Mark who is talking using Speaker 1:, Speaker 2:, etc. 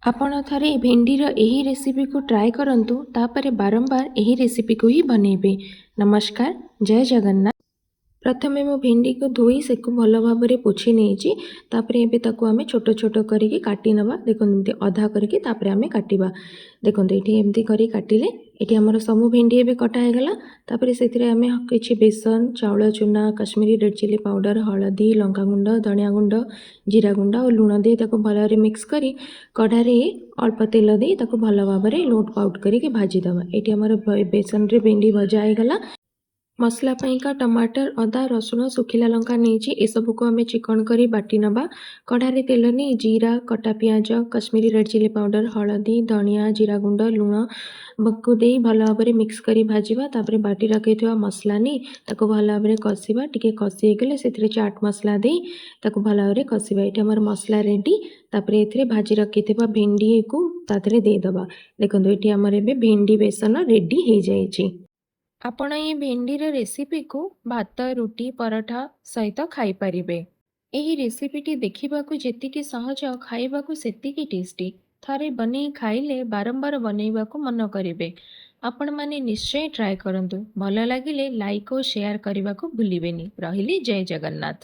Speaker 1: ଆପଣ ଥରେ ଭେଣ୍ଡିର ଏହି ରେସିପିକୁ ଟ୍ରାଏ କରନ୍ତୁ, ତାପରେ ବାରମ୍ବାର ଏହି ରେସିପିକୁ ହିଁ ବନେଇବେ। ନମସ୍କାର, ଜୟ ଜଗନ୍ନାଥ। ପ୍ରଥମେ ମୁଁ ଭେଣ୍ଡିକୁ ଧୋଇ ସେକୁ ଭଲ ଭାବରେ ପୋଛି ନେଇଛି। ତାପରେ ଏବେ ତାକୁ ଆମେ ଛୋଟ ଛୋଟ କରିକି କାଟି ନେବା। ଦେଖନ୍ତୁ, ଏମିତି ଅଧା କରିକି ତାପରେ ଆମେ କାଟିବା। ଦେଖନ୍ତୁ, ଏଠି ଏମିତି କରି କାଟିଲେ ଏଠି ଆମର ସବୁ ଭେଣ୍ଡି ଏବେ କଟା ହେଇଗଲା। ତାପରେ ସେଥିରେ ଆମେ କିଛି ବେସନ, ଚାଉଳ ଚୁନା, କାଶ୍ମୀରୀ ରେଡ଼୍ ଚିଲି ପାଉଡ଼ର, ହଳଦୀ, ଲଙ୍କାଗୁଣ୍ଡ, ଧନିଆ ଗୁଣ୍ଡ, ଜିରା ଗୁଣ୍ଡ ଆଉ ଲୁଣ ଦେଇ ତାକୁ ଭଲ ଭାବରେ ମିକ୍ସ କରି କଢ଼ାରେ ଅଳ୍ପ ତେଲ ଦେଇ ତାକୁ ଭଲ ଭାବରେ ଲୋଟ ପାଉଟ କରିକି ଭାଜିଦେବା। ଏଠି ଆମର ବେସନରେ ଭେଣ୍ଡି ଭଜା ହେଇଗଲା। ମସଲା ପାଇଁକା ଟମାଟର, ଅଦା, ରସୁଣ, ଶୁଖିଲା ଲଙ୍କା ନେଇଛି। ଏସବୁକୁ ଆମେ ଚିକଣ କରି ବାଟି ନେବା। କଢ଼ାରେ ତେଲ ନେଇ ଜିରା, କଟା ପିଆଜ, କାଶ୍ମୀରୀ ରେଡ଼୍ ଚିଲି ପାଉଡ଼ର, ହଳଦୀ, ଧନିଆ, ଜିରା ଗୁଣ୍ଡ, ଲୁଣ କୁ ଦେଇ ଭଲ ଭାବରେ ମିକ୍ସ କରି ଭାଜିବା। ତାପରେ ବାଟି ରଖିଥିବା ମସଲା ନେଇ ତାକୁ ଭଲ ଭାବରେ କଷିବା। ଟିକେ କଷି ହେଇଗଲେ ସେଥିରେ ଚାଟ୍ ମସଲା ଦେଇ ତାକୁ ଭଲ ଭାବରେ କଷିବା। ଏଠି ଆମର ମସଲା ରେଡ଼ି। ତାପରେ ଏଥିରେ ଭାଜି ରଖିଥିବା ଭେଣ୍ଡିକୁ ତା ଦେହରେ ଦେଇଦେବା। ଦେଖନ୍ତୁ, ଏଠି ଆମର ଏବେ ଭେଣ୍ଡି ବେସନ ରେଡ଼ି ହେଇଯାଇଛି। ଆପଣ ଏଇ ଭେଣ୍ଡିର ରେସିପିକୁ ଭାତ, ରୁଟି, ପରଠା ସହିତ ଖାଇପାରିବେ। ଏହି ରେସିପିଟି ଦେଖିବାକୁ ଯେତିକି ସହଜ, ଖାଇବାକୁ ସେତିକି ଟେଷ୍ଟି। ଥରେ ବନେଇ ଖାଇଲେ ବାରମ୍ବାର ବନେଇବାକୁ ମନ କରିବେ। ଆପଣମାନେ ନିଶ୍ଚୟ ଟ୍ରାଏ କରନ୍ତୁ। ଭଲ ଲାଗିଲେ ଲାଇକ୍ ଓ ସେୟାର କରିବାକୁ ଭୁଲିବେନି। ରହିଲି, ଜୟ ଜଗନ୍ନାଥ।